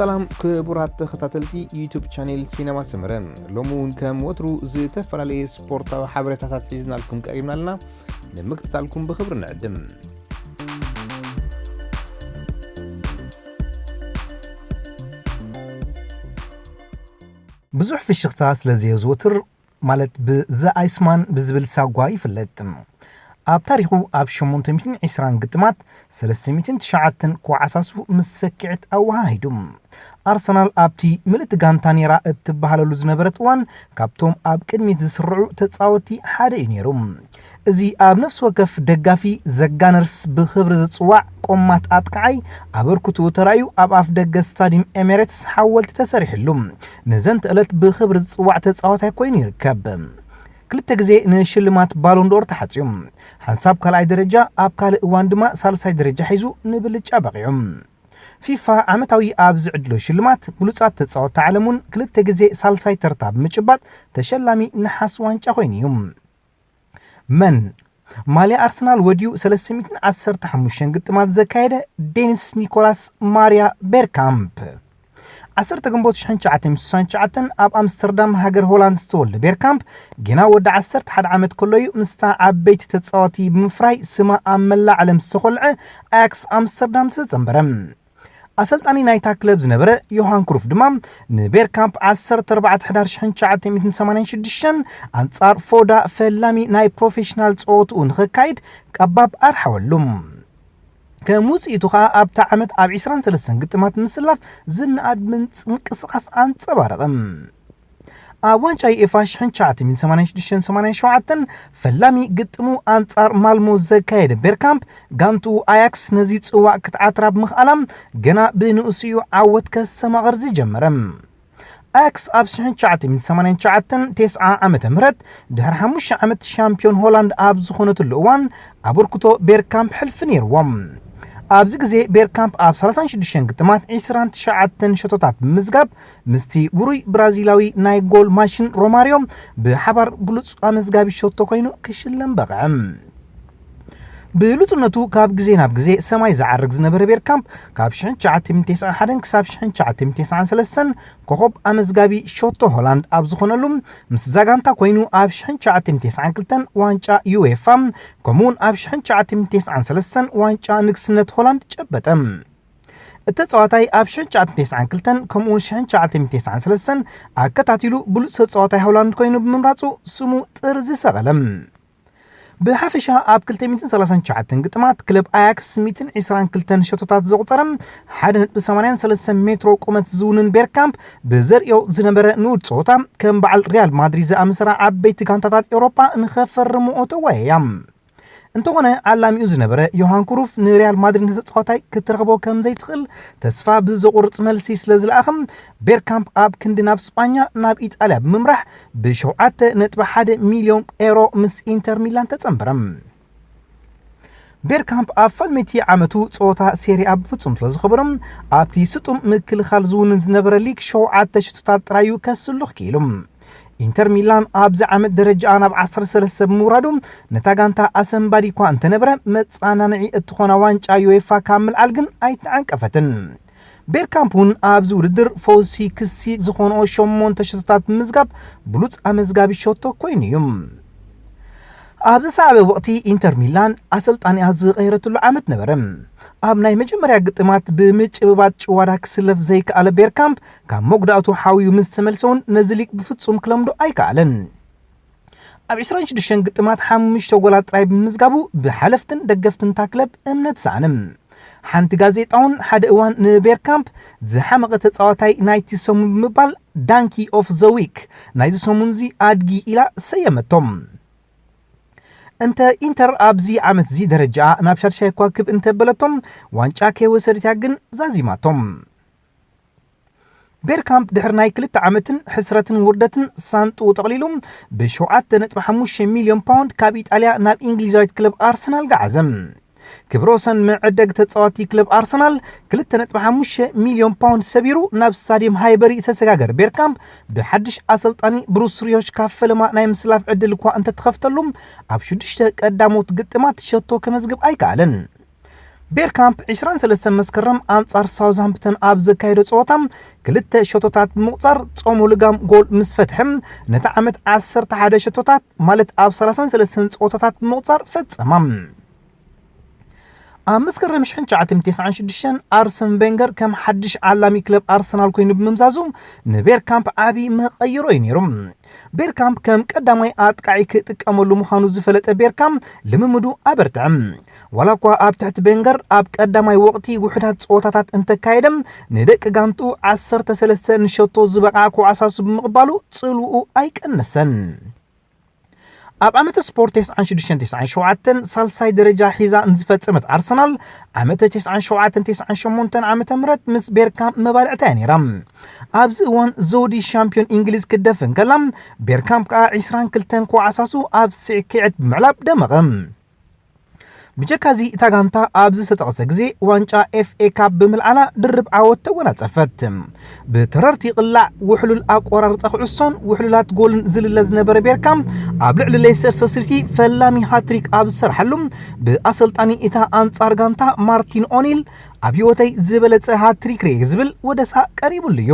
ሰላም ክቡራት ተኸታተልቲ ዩቱብ ቻኔል ሲነማ ሰመረ፣ ሎሚ እውን ከም ወትሩ ዝተፈላለየ ስፖርታዊ ሓበሬታታት ሒዝናልኩም ቀሪብና ኣለና። ንምክትታልኩም ብኽብሪ ንዕድም። ብዙሕ ፍሽኽታ ስለ ዘየዘወትር፣ ማለት ብዘ ኣይስማን ብዝብል ሳጓ ይፍለጥ። ኣብ ታሪኹ ኣብ ሸሞንተ ሚእትን ዕስራን ግጥማት ሰለስተ ሚእትን ትሽዓተን ክወዓሳሱ ምስ ሰኪዐት ኣወሃሂዱ። ኣርሰናል ኣብቲ ምልእቲ ጋንታ ነይራ እትበሃለሉ ዝነበረት እዋን ካብቶም ኣብ ቅድሚት ዝስርዑ ተጻወቲ ሓደ እዩ ነይሩ። እዚ ኣብ ነፍሲ ወከፍ ደጋፊ ዘጋነርስ ብኽብሪ ዝጽዋዕ ቆማት ኣጥቃዓይ ኣበርክትኡ ተራእዩ ኣብ ኣፍ ደገ ስታዲየም ኤሜሬትስ ሓወልቲ ተሰሪሕሉ። ነዘን ተእለት ብኽብሪ ዝጽዋዕ ተጻዋታይ ኮይኑ ይርከብ። ክልተ ግዜ ንሽልማት ባሎን ዶር ተሓጽዩ። ሓንሳብ ካልኣይ ደረጃ፣ ኣብ ካልእ እዋን ድማ ሳልሳይ ደረጃ ሒዙ ንብልጫ በቒዑ። ፊፋ ዓመታዊ ኣብ ዝዕድሎ ሽልማት ብሉጻት ተጻወትቲ ዓለም እውን ክልተ ግዜ ሳልሳይ ተርታ ብምጭባጥ ተሸላሚ ነሓስ ዋንጫ ኮይኑ እዩ። መን ማልያ ኣርሰናል ወድዩ ሰለስተ ሚእትን ዓሰርተ ሓሙሽተን ግጥማት ዘካየደ ዴኒስ ኒኮላስ ማርያ ቤርካምፕ። ዓሰርተ ግንቦት ሽሕን ትሽዓተ ሚእትን ስሳን ትሽዓተን ኣብ ኣምስተርዳም ሃገር ሆላንድ ዝተወልደ ቤርካምፕ፣ ጌና ወዲ ዓሰርተ ሓደ ዓመት ከሎ እዩ ምስታ ዓበይቲ ተጻወቲ ብምፍራይ ስማ ኣብ መላእ ዓለም ዝተኾልዐ ኣያክስ ኣምስተርዳም ዝተጸንበረ። ኣሰልጣኒ ናይታ ክለብ ዝነበረ ዮሃን ክሩፍ ድማ ንቤርካምፕ ዓሰርተ ኣርባዕተ ሕዳር ሽሕን ትሽዓተ ሚእትን ሰማንያን ሽዱሽተን ኣንጻር ፎዳ ፈላሚ ናይ ፕሮፌሽናል ጸወትኡ ንኸካይድ ቀባብ ኣርሓወሉ። ከም ውጽኢቱ ኸኣ ኣብታ ዓመት ኣብ ዕስራን ሰለስተን ግጥማት ምስላፍ ዝነኣድ ምንቅስቓስ ኣንጸባረቐ። ኣብ ዋንጫ ዩኤፋ ሽሕን ትሽዓተ ሚእትን ሰማንያን ሽዱሽተን ሰማንያን ሸውዓተን ፈላሚ ግጥሙ ኣንጻር ማልሞ ዘካየደ ቤርካምፕ፣ ጋንትኡ ኣያክስ ነዚ ጽዋእ ክትዓትራ ብምኽኣላ ገና ብንእስኡ ዓወት ከስተማቕር ዝጀመረ። ኣያክስ ኣብ ሽሕን ትሽዓተ ሚእትን ሰማንያን ትሽዓተን ተስዓ ዓመተ ምህረት ድሕሪ ሓሙሽተ ዓመት ሻምፒዮን ሆላንድ ኣብ ዝኾነትሉ እዋን ኣበርክቶ ቤርካምፕ ሕልፊ ነይርዎ። ኣብዚ ግዜ ቤርካምፕ ኣብ ሰላሳን ሽዱሽተን ግጥማት ዕስራን ትሽዓተን ሸቶታት ብምዝጋብ ምስቲ ውሩይ ብራዚላዊ ናይ ጎል ማሽን ሮማርዮ ብሓባር ብሉጽ ኣመዝጋቢ ሸቶ ኮይኑ ክሽለም በቕዐ። ብሉጽነቱ ካብ ግዜ ናብ ግዜ ሰማይ ዝዓርግ ዝነበረ ቤርካምፕ ካብ ሽሕን ትሽዓተ ሚእትን ተስዓን ሓደን ክሳብ ሽሕን ትሽዓተ ሚእትን ተስዓን ሰለስተን ኮኸብ ኣመዝጋቢ ሸቶ ሆላንድ ኣብ ዝኾነሉ ምስዛ ጋንታ ኮይኑ ኣብ ሽሕን ትሽዓተ ሚእትን ተስዓን ክልተን ዋንጫ ዩኤፋ ከምኡውን ኣብ ሽሕን ትሽዓተ ሚእትን ተስዓን ሰለስተን ዋንጫ ንግስነት ሆላንድ ጨበጠ። እቲ ተጻዋታይ ኣብ ሽሕን ትሽዓተ ሚእትን ተስዓን ክልተን ከምኡውን ሽሕን ትሽዓተ ሚእትን ተስዓን ሰለስተን ኣከታቲሉ ብሉጽ ተጻዋታይ ሆላንድ ኮይኑ ብምምራጹ ስሙ ጥርዚ ሰቐለ። ብሓፈሻ ኣብ ክልተ ሚእትን ሰላሳን ትሽዓተን ግጥማት ክለብ ኣያክስ ሚእትን ዕስራን ክልተን ሸቶታት ዘቑጸረ ሓደ ነጥቢ ሰማንያን ሰለስተን ሜትሮ ቁመት ዝውንን ቤርካምፕ ብዘርእዮ ዝነበረ ንኡድ ጸወታ ከም በዓል ሪያል ማድሪድ ዝኣመሰላ ዓበይቲ ጋንታታት ኤውሮጳ ንኸፈርምኦ ተወያያ። እንተኾነ ዓላሚኡ ዝነበረ ዮሃን ክሩፍ ንሪያል ማድሪድ ንተጻዋታይ ክትረኽቦ ከም ዘይትኽእል ተስፋ ብዘቑርጽ መልሲ ስለ ዝለኣኸ ቤርካምፕ ኣብ ክንዲ ናብ ስጳኛ ናብ ኢጣልያ ብምምራሕ ብሸውዓተ ነጥቢ ሓደ ሚልዮን ኤሮ ምስ ኢንተር ሚላን ተጸንበረ። ቤርካምፕ ኣብ ፋልሜቲ ዓመቱ ጸወታ ሴሪኣ ብፍጹም ስለ ዝኸበሮም ኣብቲ ስጡም ምክልኻል ዝውንን ዝነበረ ሊግ ሸውዓተ ሽቶታት ጥራዩ ከስልኽ ክኢሉ። ኢንተር ሚላን ኣብዚ ዓመት ደረጃኣ ናብ ዓሰርተ ሰለስተ ብምውራዱ ነታ ጋንታ ኣሰንባዲ እኳ እንተነበረ መጻናንዒ እትኾና ዋንጫ ዩኤፋ ካብ ምልዓል ግን ኣይተዓንቀፈትን። ቤርካምፕ እውን ኣብዚ ውድድር ፈውሲ ክሲ ዝኾንኦ ሸሞንተ ሸቶታት ብምዝጋብ ብሉጽ ኣመዝጋቢ ሸቶ ኮይኑ እዩ። ኣብ ዝሰዓበ ወቕቲ ኢንተር ሚላን ኣሰልጣኒኣ ዝቐየረትሉ ዓመት ነበረ። ኣብ ናይ መጀመርያ ግጥማት ብምጭብባጥ ጭዋዳ ክስለፍ ዘይከኣለ ቤርካምፕ ካብ መጉዳእቱ ሓውዩ ምስ ተመልሰ እውን ነዚ ሊግ ብፍጹም ክለምዶ ኣይከኣለን። ኣብ ዕስራን ሽዱሽተን ግጥማት ሓሙሽተ ጎላት ጥራይ ብምዝጋቡ ብሓለፍትን ደገፍትን እታ ክለብ እምነት ሰኣነ። ሓንቲ ጋዜጣ እውን ሓደ እዋን ንቤርካምፕ ዝሓመቐ ተጻዋታይ ናይቲ ሰሙን ብምባል ዳንኪ ኦፍ ዘ ዊክ ናይዚ ሰሙን እዚ ኣድጊ ኢላ ሰየመቶም። እንተ ኢንተር ኣብዚ ዓመት እዚ ደረጃኣ ናብ ሻድሻይ ከዋክብ እንተበለቶም ዋንጫ ከይወሰደት እያ ግን ዛዚማቶም። ቤርካምፕ ድሕሪ ናይ ክልተ ዓመትን ሕስረትን ውርደትን ሳንጥኡ ጠቕሊሉ ብሸውዓተ ነጥቢ ሓሙሽተ ሚልዮን ፓውንድ ካብ ኢጣልያ ናብ እንግሊዛዊት ክለብ ኣርሰናል ገዓዘ። ክብረ ወሰን መዐደግ ተጻዋቲ ክለብ ኣርሰናል ክልተ ነጥቢ ሓሙሽተ ሚልዮን ፓውንድ ሰቢሩ ናብ ስታዲየም ሃይበሪ ዝተሰጋገረ ቤርካምፕ ብሓድሽ ኣሰልጣኒ ብሩስ ሪዮች ካብ ፈለማ ናይ ምስላፍ ዕድል እኳ እንተተኸፍተሉ ኣብ ሽዱሽተ ቀዳሞት ግጥማት ሸቶ ከመዝግብ ኣይከኣለን። ቤርካምፕ ዕስራን ሰለስተን መስከረም ኣንጻር ሳውዝሃምፕተን ኣብ ዘካየዶ ጸወታ ክልተ ሸቶታት ብምቑጻር ጾሙ ልጋም ጎል ምስ ፈትሐ፣ ነቲ ዓመት ዓሰርተ ሓደ ሸቶታት ማለት ኣብ ሰላሳን ሰለስተን ጸወታታት ብምቑጻር ፈጸማ። ኣብ መስከረም ሽሕን ትሽዓተ ሚእትን ተስዓን ሽዱሽተን ኣርሰን ቬንገር ከም ሓድሽ ዓላሚ ክለብ ኣርሰናል ኮይኑ ብምምዛዙ ንቤርካምፕ ዓቢ መቐይሮ እዩ ነይሩ። ቤርካምፕ ከም ቀዳማይ ኣጥቃዒ ክጥቀመሉ ምዃኑ ዝፈለጠ ቤርካምፕ ልምምዱ ኣበርትዐ። ዋላ እኳ ኣብ ትሕቲ ቤንገር ኣብ ቀዳማይ ወቕቲ ውሑዳት ጸወታታት እንተካየደ፣ ንደቂ ጋንቱ ዓሰርተ ሰለስተ ንሸቶ ዝበቕዓ ኮዓሳሱ ብምቕባሉ ጽልውኡ ኣይቀነሰን። ኣብ ዓመተ ስፖርት ተስዓን ሽዱሽተን ተስዓን ሸውዓተን ሳልሳይ ደረጃ ሒዛ ንዝፈጸመት ኣርሰናል ዓመተ ተስዓን ሸውዓተን ተስዓን ሸሞንተን ዓመተ ምህረት ምስ ቤርካምፕ መባልዕታ እያ ነይራ። ኣብዚ እዋን ዘውዲ ሻምፒዮን እንግሊዝ ክትደፍእ እንከላ፣ ቤርካምፕ ከኣ ዕስራን ክልተን ኮዓሳሱ ኣብ ስዒ ክዕት ብምዕላብ ደመቐ። ብጀካዚ እታ ጋንታ ኣብዚ ዝተጠቕሰ ግዜ ዋንጫ ኤፍ ኤ ካፕ ብምልዓላ ድርብ ዓወት ተጎናጸፈት። ብተረርቲ ቅላዕ ውሕሉል ኣቆራርጻ ኩዕሶን ውሕሉላት ጎልን ዝልለ ዝነበረ ቤርካምፕ ኣብ ልዕሊ ሌስተር ሲቲ ፈላሚ ሃትሪክ ኣብ ዝሰርሓሉ ብኣሰልጣኒ እታ ኣንጻር ጋንታ ማርቲን ኦኒል ኣብ ህይወተይ ዝበለጸ ሃትሪክ ርእየ ዝብል ወደሳ ቀሪቡሉ እዩ።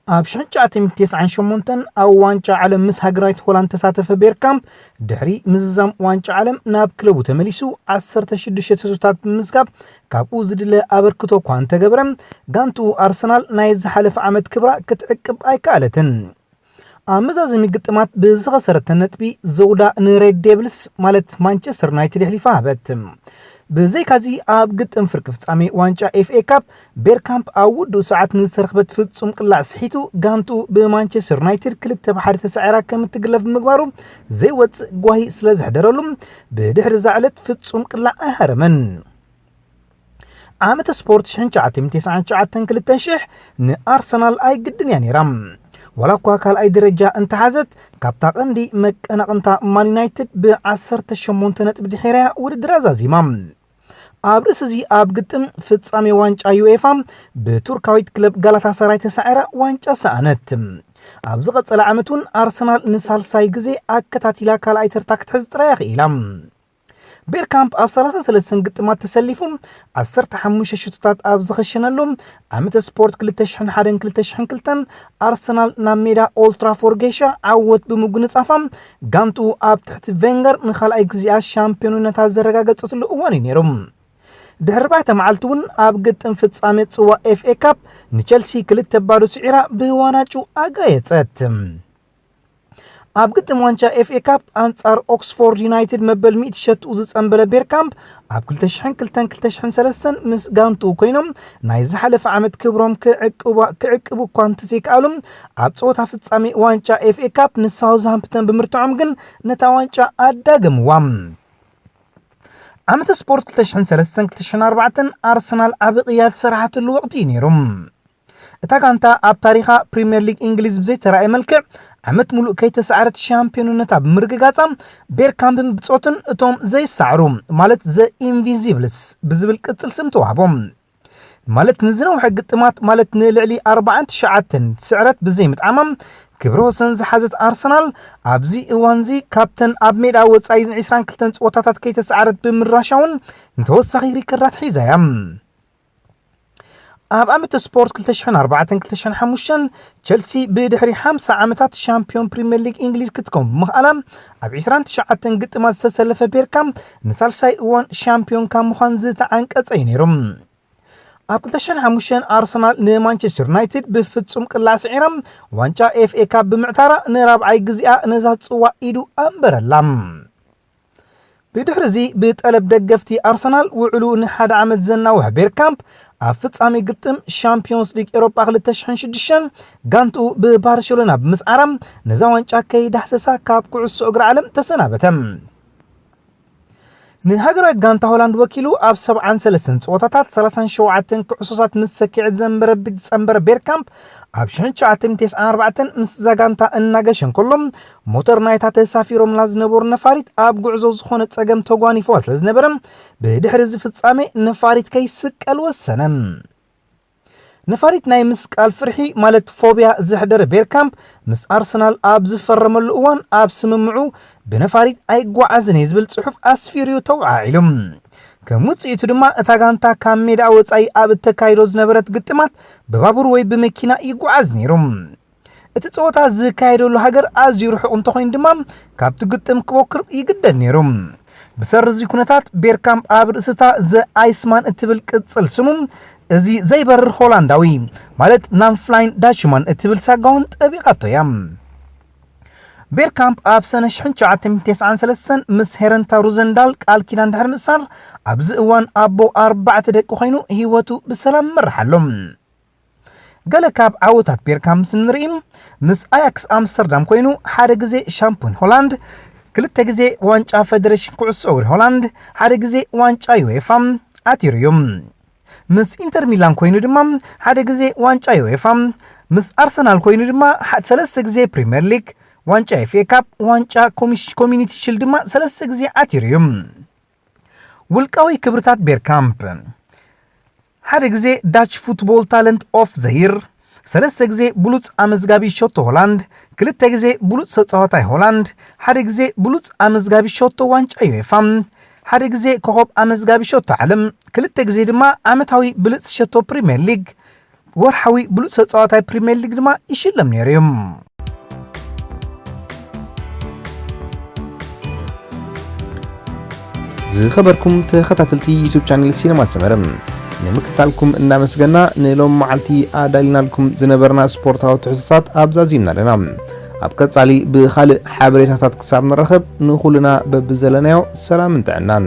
ኣብ ሽሕን ትሽዓተ ሚእትን ተስዓን ሸሞንተን ኣብ ዋንጫ ዓለም ምስ ሃገራዊት ሆላንድ ተሳተፈ ቤርካምፕ፣ ድሕሪ ምዝዛም ዋንጫ ዓለም ናብ ክለቡ ተመሊሱ ዓሰርተ ሽዱሽተ ሸቶታት ብምምዝጋብ ካብኡ ዝድለ ኣበርክቶ እኳ እንተገበረ፣ ጋንትኡ ኣርሰናል ናይ ዝሓለፈ ዓመት ክብራ ክትዕቅብ ኣይከኣለትን። ኣብ መዛዘሚ ግጥማት ብዝኸሰረተን ነጥቢ ዘውዳ ንሬድ ዴቭልስ ማለት ማንቸስተር ዩናይትድ የሕሊፋ ሃበት። ብዘይካዚ ኣብ ግጥም ፍርቂ ፍጻሜ ዋንጫ ኤፍ ኤ ካፕ ቤርካምፕ ኣብ ውዱእ ሰዓት ንዝተረኽበት ፍጹም ቅላዕ ስሒቱ ጋንትኡ ብማንቸስተር ዩናይትድ ክልተ ብ ሓደ ተሳዒራ ከም እትግለፍ ብምግባሩ ዘይወጽእ ጓሂ ስለ ዘሕደረሉ ብድሕሪ እዛ ዕለት ፍጹም ቅላዕ ኣይሃረመን። ዓመተ ስፖርት ሽሕን ትሽዓተ ሚእትን ተስዓን ትሽዓተን ክልተ ሽሕ ንኣርሰናል ኣይግድን እያ ነይራ። ዋላ እኳ ካልኣይ ደረጃ እንተሓዘት፣ ካብታ ቀንዲ መቀናቕንታ ማን ዩናይትድ ብዓሰርተ ሸሞንተ ነጥቢ ድሒራ እያ ውድድር ኣዛዚማ። ኣብ ርእሲ እዚ ኣብ ግጥም ፍጻሜ ዋንጫ ዩኤፋ ብቱርካዊት ክለብ ጋላታሳራይ ተሳዒራ ዋንጫ ሰኣነት። ኣብ ዝቐጸለ ዓመት እውን ኣርሰናል ንሳልሳይ ግዜ ኣከታቲላ ካልኣይ ተርታ ክትሕዝ ጥራይ እያ ክኢላ። ቤርካምፕ ኣብ ሰላሳን ሰለስተን ግጥማት ተሰሊፉ ዓሰርተ ሓሙሽተ ሽቶታት ኣብ ዝኸሸነሉ ዓመተ ስፖርት ክልተ ሽሕን ሓደን ክልተ ሽሕን ክልተን ኣርሰናል ናብ ሜዳ ኦልትራፎርድ ጌሻ ዓወት ብምጉንጻፋ ጋንትኡ ኣብ ትሕቲ ቬንገር ንኻልኣይ ግዜኣ ሻምፒዮንነታ ዘረጋገጸትሉ እዋን እዩ ነይሩ። ድሕሪ ኣርባዕተ መዓልቲ እውን ኣብ ግጥም ፍጻሜ ጽዋ ኤፍ ኤ ካፕ ንቸልሲ ክልተ ባዶ ስዒራ ብዋናጩ ኣጋየጸት። ኣብ ግጥም ዋንጫ ኤፍ ኤ ካፕ ኣንጻር ኦክስፎርድ ዩናይትድ መበል ሚእቲ ሸትኡ ዝጸንበለ ቤርካምፕ ኣብ ክልተ ሽሕን ክልተን ክልተ ሽሕን ሰለስተን ምስ ጋንትኡ ኮይኖም ናይ ዝሓለፈ ዓመት ክብሮም ክዕቅቡ እኳ እንተዘይከኣሉ ኣብ ጸወታ ፍጻሜ ዋንጫ ኤፍ ኤ ካፕ ንሳውዝሃምፕተን ብምርትዖም ግን ነታ ዋንጫ ኣዳገምዋ። ዓመተ ስፖርት ክልተ ሽሕን ሰለስተን ክልተ ሽሕን ኣርባዕተን ኣርሰናል ዓቢ ቅያ ዝሰራሓትሉ ወቕቲ እዩ ነይሩ። እታ ጋንታ ኣብ ታሪኻ ፕሪምየር ሊግ እንግሊዝ ብዘይተራእየ መልክዕ ዓመት ሙሉእ ከይተሳዕረት ሻምፒዮንነታ ብምርግጋጻ ቤርካምፕን ብጾቱን እቶም ዘይሳዕሩ ማለት ዘ ኢንቪዚብልስ ብዝብል ቅጽል ስም ተዋህቦም። ማለት ንዝነውሐ ግጥማት ማለት ንልዕሊ ኣርባዓን ትሽዓተን ስዕረት ብዘይምጥዓማ ክብረ ወሰን ዝሓዘት ኣርሰናል ኣብዚ እዋንዚ ካብተን ኣብ ሜዳ ወጻኢ ዕስራን ክልተን ጸወታታት ከይተሳዕረት ብምራሻውን ንተወሳኺ ሪከርዳት ሒዛ እያ። ኣብ ዓመተ ስፖርት ክልተ ሽሕን ኣርባዕተን ክልተ ሽሕን ሓሙሽተን ቸልሲ ብድሕሪ ሓምሳ ዓመታት ሻምፒዮን ፕሪምየር ሊግ እንግሊዝ ክትከውን ብምኽኣላ ኣብ ዕስራን ትሽዓተን ግጥማት ዝተሰለፈ ቤርካምፕ ንሳልሳይ እዋን ሻምፒዮን ካብ ምዃን ዝተዓንቀጸ እዩ ነይሩ። ኣብ ክልተ ሽሕን ሓሙሽተን ኣርሰናል ንማንቸስተር ዩናይትድ ብፍጹም ቅላዕ ስዒራ ዋንጫ ኤፍ ኤ ካፕ ብምዕታራ ንራብዓይ ግዜኣ ነዛ ጽዋ ኢዱ ኣንበረላ። ብድሕሪ እዚ ብጠለብ ደገፍቲ ኣርሰናል ውዕሉ ንሓደ ዓመት ዘናውሐ ቤርካምፕ ኣብ ፍጻሜ ግጥም ሻምፒዮንስ ሊግ ኤሮጳ ክልተ ሽሕን ሽዱሽተን ጋንትኡ ብባርሴሎና ብምስዓራ ነዛ ዋንጫ ከይዳህሰሳ ካብ ኩዕሶ እግሪ ዓለም ተሰናበተ። ንሃገራዊት ጋንታ ሆላንድ ወኪሉ ኣብ ሰብዓን ሰለስተን ጸወታታት ሰላሳን ሸውዓተን ኩዕሶታት ምስ ሰኪዐ ዘንበረ ዝጸንበረ ቤርካምፕ ኣብ ሽሕን ትሽዓተ ሚእትን ተስዓን ኣርባዕተን ምስዛ ጋንታ እናገሸ እንከሎ ሞተር ናይታ ተሳፊሮምላ ዝነበሩ ነፋሪት ኣብ ጉዕዞ ዝኾነ ጸገም ተጓኒፍዋ ስለ ዝነበረ ብድሕሪ እዚ ፍጻሜ ነፋሪት ከይስቀል ወሰነ። ነፋሪት ናይ ምስቃል ፍርሒ ማለት ፎብያ ዘሕደረ ቤርካምፕ ምስ ኣርሰናል ኣብ ዝፈረመሉ እዋን ኣብ ስምምዑ ብነፋሪት ኣይጓዓዝን እየ ዝብል ጽሑፍ ኣስፊሩ ተወዓዒሉ። ከም ውጽኢቱ ድማ እታ ጋንታ ካብ ሜዳ ወጻኢ ኣብ እተካይዶ ዝነበረት ግጥማት ብባቡር ወይ ብመኪና ይጓዓዝ ነይሩ። እቲ ጸወታ ዝካየደሉ ሃገር ኣዝዩ ርሑቕ እንተኾይኑ ድማ ካብቲ ግጥም ክቦክር ይግደድ ነይሩ። ብሰሪ እዚ ኩነታት ቤርካምፕ ኣብ ርእስታ ዘ ኣይስማን እትብል ቅጽል ስሙ እዚ ዘይበርር ሆላንዳዊ ማለት ናንፍላይን ዳሽማን እትብል ሳጋውን ጠቢቓቶ እያ። ቤርካምፕ ኣብ ሰነ ሽሕን ትሽዓተ ሚእትን ተስዓን ሰለስተን ምስ ሄረንታ ሩዘንዳል ቃል ኪዳን ድሕሪ ምእሳር ኣብዚ እዋን ኣቦ ኣርባዕተ ደቂ ኮይኑ ህይወቱ ብሰላም መርሓሎም። ገለ ካብ ዓወታት ቤርካምፕ ምስ ንርኢ ምስ ኣያክስ ኣምስተርዳም ኮይኑ ሓደ ግዜ ሻምፒዮን ሆላንድ፣ ክልተ ግዜ ዋንጫ ፌደሬሽን ኩዕሶ እግሪ ሆላንድ፣ ሓደ ግዜ ዋንጫ ዩኤፋ ኣቲሩ እዩ። ምስ ኢንተር ሚላን ኮይኑ ድማ ሓደ ግዜ ዋንጫ ዩኤፋ፣ ምስ ኣርሰናል ኮይኑ ድማ ሰለስተ ግዜ ፕሪምየር ሊግ፣ ዋንጫ ኤፍኤ ካፕ፣ ዋንጫ ኮሚኒቲ ሽል ድማ ሰለስተ ግዜ ዓቲሩ እዩ። ውልቃዊ ክብርታት ቤርካምፕ ሓደ ግዜ ዳች ፉትቦል ታለንት ኦፍ ዘይር፣ ሰለስተ ግዜ ብሉፅ ኣመዝጋቢ ሸቶ ሆላንድ፣ ክልተ ግዜ ብሉፅ ተፃዋታይ ሆላንድ፣ ሓደ ግዜ ብሉፅ ኣመዝጋቢ ሸቶ ዋንጫ ዩኤፋ፣ ሓደ ግዜ ኮኸብ ኣመዝጋቢ ሸቶ ዓለም፣ ክልተ ግዜ ድማ ዓመታዊ ብልፅ ሸቶ ፕሪምየር ሊግ፣ ወርሓዊ ብሉፅ ተፃዋታይ ፕሪምየር ሊግ ድማ ይሽለም ነይሩ እዩ። ዝኸበርኩም ተኸታተልቲ ዩቱብ ቻነል ሲነማ ሰመረ፣ ንምክታልኩም እናመስገና ንሎም መዓልቲ ኣዳሊናልኩም ዝነበርና ስፖርታዊ ትሕዝቶታት ኣብዛዚምና ኣለና። ኣብ ቀጻሊ ብኻልእ ሓበሬታታት ክሳብ ንራኸብ ንኹልና በብዘለናዮ ሰላምን ጥዕናን።